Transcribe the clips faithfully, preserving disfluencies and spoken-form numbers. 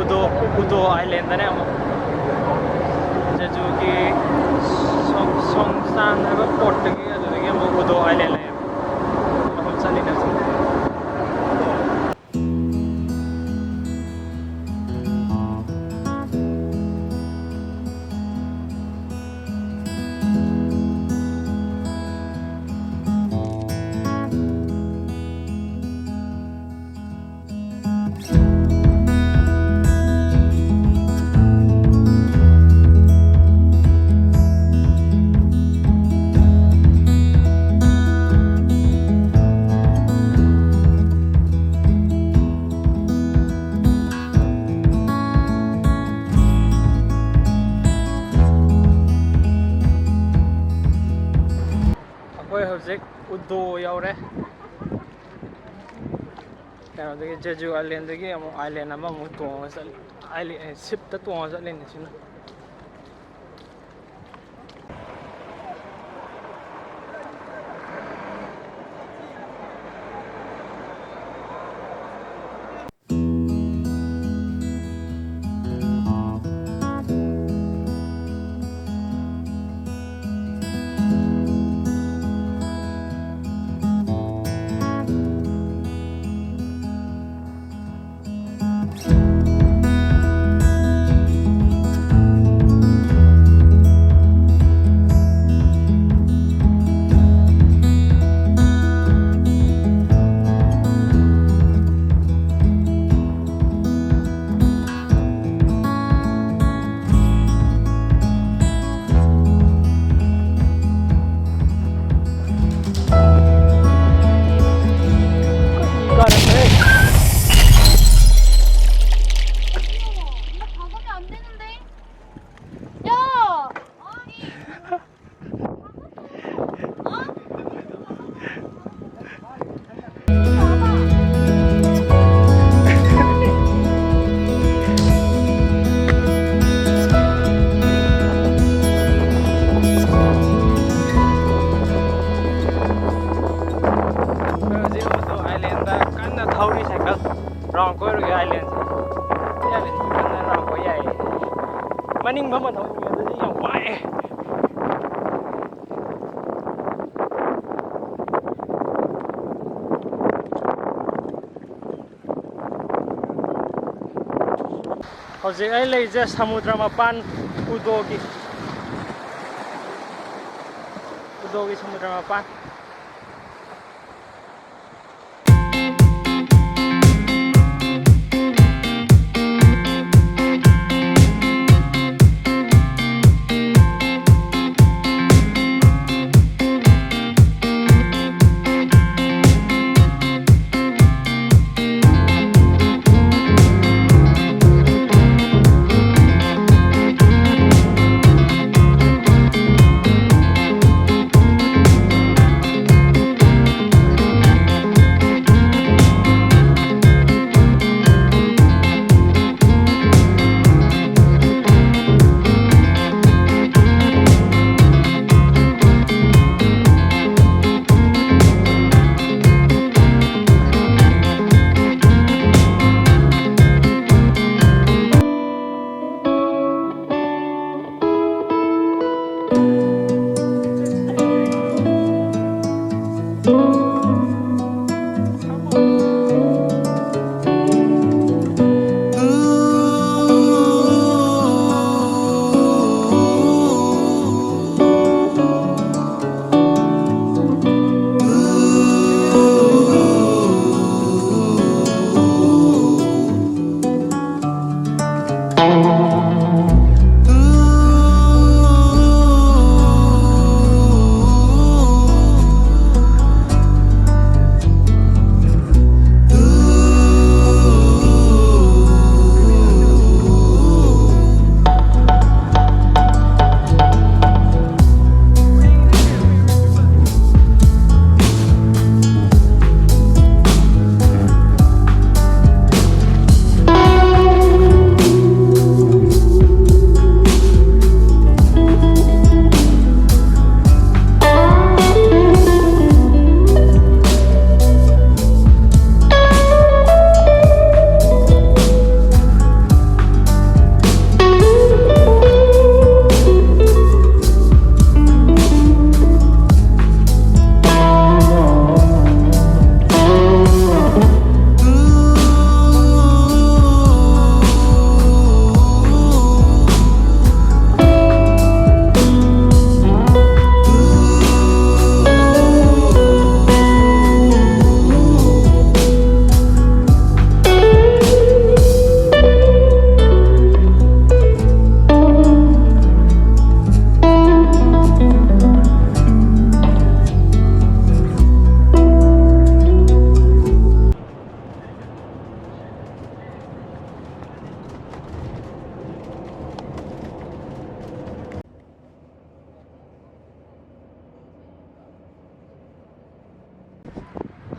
ꯎꯗꯣ, ꯎꯗꯣ ꯑꯥꯏꯂꯦꯟꯗꯅꯦ ꯑꯃꯨꯛ꯫ ꯖꯦꯖꯨꯒꯤ ꯁꯣꯡ-, ꯁꯣꯡꯁꯥꯟ ꯍꯥꯏꯕ ꯄꯣꯔꯠꯇꯒꯤ, ꯑꯗꯨꯗꯒꯤ ꯑꯃꯨꯛ ꯎꯗꯣ ꯑꯥꯏꯂꯦꯟ ꯂꯩꯌꯦꯕ꯫ ꯑꯗꯨꯝ ꯆꯠꯂꯤꯅꯦ ꯍꯧꯖꯤꯛ꯫ ꯑꯩꯈꯣꯏ ꯍꯧꯖꯤꯛ ꯎꯗꯣ ꯌꯧꯔꯦ꯫ ꯀꯩꯅꯣꯗꯒꯤ, ꯖꯦꯖꯨ ꯑꯥꯏꯂꯦꯟꯗꯒꯤ ꯑꯃꯨꯛ ꯑꯥꯏꯂꯦꯟ ꯑꯃꯃꯨꯛ ꯇꯣꯡꯉꯒ ꯆꯠꯂꯤ꯫ ꯑꯥꯏꯂꯦ-, ꯑꯦ, ꯁꯤꯞꯇ ꯇꯣꯡꯉꯒ ꯆꯠꯂꯤꯅꯦ ꯁꯤꯅ꯫ ꯑꯩꯈꯣꯏ ꯍꯧꯖꯤꯛ ꯎꯗꯣ ꯑꯥꯏꯂꯦꯟꯗ ꯀꯟꯅ ꯊꯧꯔꯤ ꯁꯥꯏꯀꯜ꯫ ꯔꯥꯎꯟ ꯀꯣꯏꯔꯨꯒꯦ ꯑꯥꯏꯂꯦꯟꯁꯦ꯫ ꯅꯤꯡꯕ ꯑꯃ ꯊꯧꯅꯤꯡꯉꯦ, ꯑꯗꯨꯗꯤ ꯌꯥꯝ ꯋꯥꯏꯑꯦ꯫ ꯍꯧꯖꯤꯛ ꯑꯩ ꯂꯩꯔꯤꯁꯦ ꯁꯃꯨꯗ꯭ꯔ ꯃꯄꯥꯟ, ꯎꯗꯣꯒꯤ, ꯎꯗꯣꯒꯤ ꯁꯃꯨꯗ꯭ꯔ ꯃꯄꯥꯟ꯫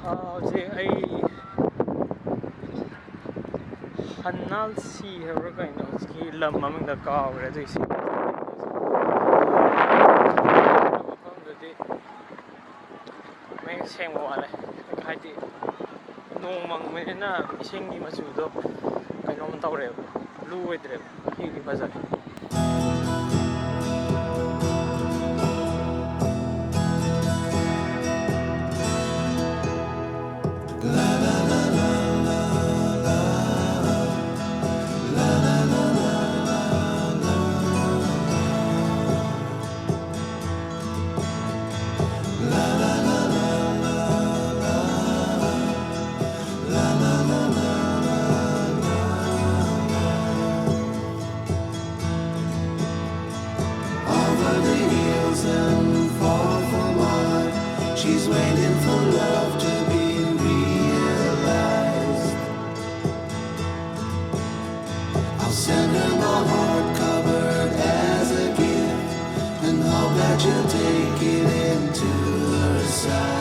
ꯍꯧꯖꯤꯛ ꯑꯩ ꯍꯟꯅꯥꯜꯁꯤ ꯍꯥꯏꯕ꯭ꯔꯥ ꯀꯩꯅꯣ, ꯍꯧꯖꯤꯛꯀꯤ ꯂꯝ ꯃꯃꯤꯡꯗ ꯀꯥꯎꯈ꯭ꯔꯦ꯫ ꯑꯗꯨꯏꯁꯤ ꯃꯐꯝꯗꯨꯗꯤ ꯃꯌꯦꯛ ꯁꯦꯡꯕ ꯋꯥꯠꯂꯦ, ꯍꯥꯏꯗꯤ ꯅꯣꯡ ꯃꯪꯕꯅꯤꯅ ꯏꯁꯤꯡꯒꯤ ꯃꯆꯨꯗꯣ ꯀꯩꯅꯣꯝ ꯇꯧꯔꯦꯕ, ꯕ꯭ꯂꯨ ꯑꯣꯏꯗ꯭ꯔꯦꯕ꯫ ꯁꯤꯗꯤ ꯐꯖꯔꯦ꯫ Over the hills and far from high, she's waiting for love to be realized. I'll send her my heart covered as a gift and hope that you'll take it into her side.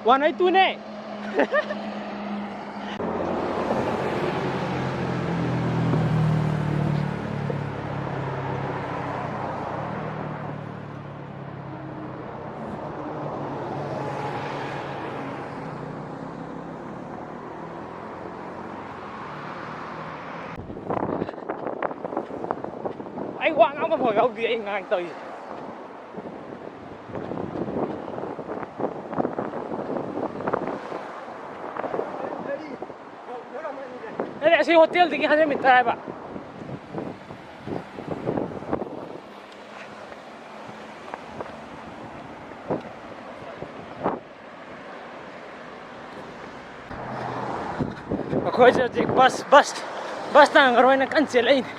ꯋꯥꯟ ꯑꯩꯠ ꯇꯨꯅꯦ꯫ ꯑꯩ ꯋꯥ ꯉꯥꯡꯕ ꯐꯥꯎ ꯌꯥꯎꯗꯦ, ꯑꯩ ꯉꯥꯡ ꯇꯧꯔꯤꯁꯦ꯫ ꯑꯦ, ꯑꯁꯤ ꯍꯣꯇꯦꯜꯗꯒꯤ ꯍꯟꯗ꯭ꯔꯦꯠ ꯃꯤꯇꯔ ꯍꯥꯏꯕ꯫ ꯑꯩꯈꯣꯏꯁꯦ ꯍꯧꯖꯤꯛ ꯕꯁ, ꯕꯁ, ꯕꯁ ꯅꯪꯉꯔꯣꯏꯅ ꯀꯟꯅ ꯆꯦꯜꯂꯛꯏꯅꯦ꯫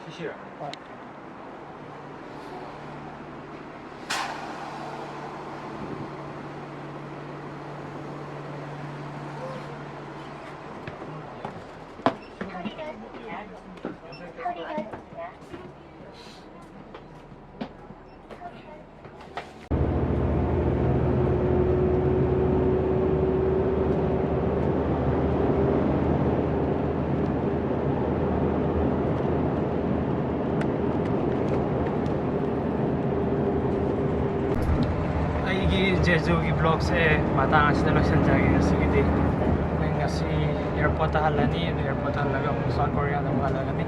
ꯁꯤꯁꯤꯔꯥ? ꯍꯣꯏ꯫ ꯑꯩꯒꯤ ꯖꯦꯖꯨꯒꯤ ꯕ꯭ꯂꯣꯛꯁꯦ ꯃꯇꯥꯡ ꯑꯁꯤꯗ ꯂꯣꯏꯁꯤꯟꯖꯔꯒꯦ ꯉꯁꯤꯒꯤꯗꯤ꯫ ꯑꯩ ꯉꯁꯤ ꯑꯦꯌꯥꯔꯄꯣꯔꯠꯇ ꯍꯜꯂꯅꯤ, ꯑꯗꯨ ꯑꯦꯌꯥꯔꯄꯣꯔꯠꯇ ꯍꯜꯂꯒ ꯑꯃꯨꯛ ꯁꯥꯎꯠ ꯀꯣꯔꯤꯌꯥꯗ ꯑꯃꯨꯛ ꯍꯜꯂꯒꯅꯤ꯫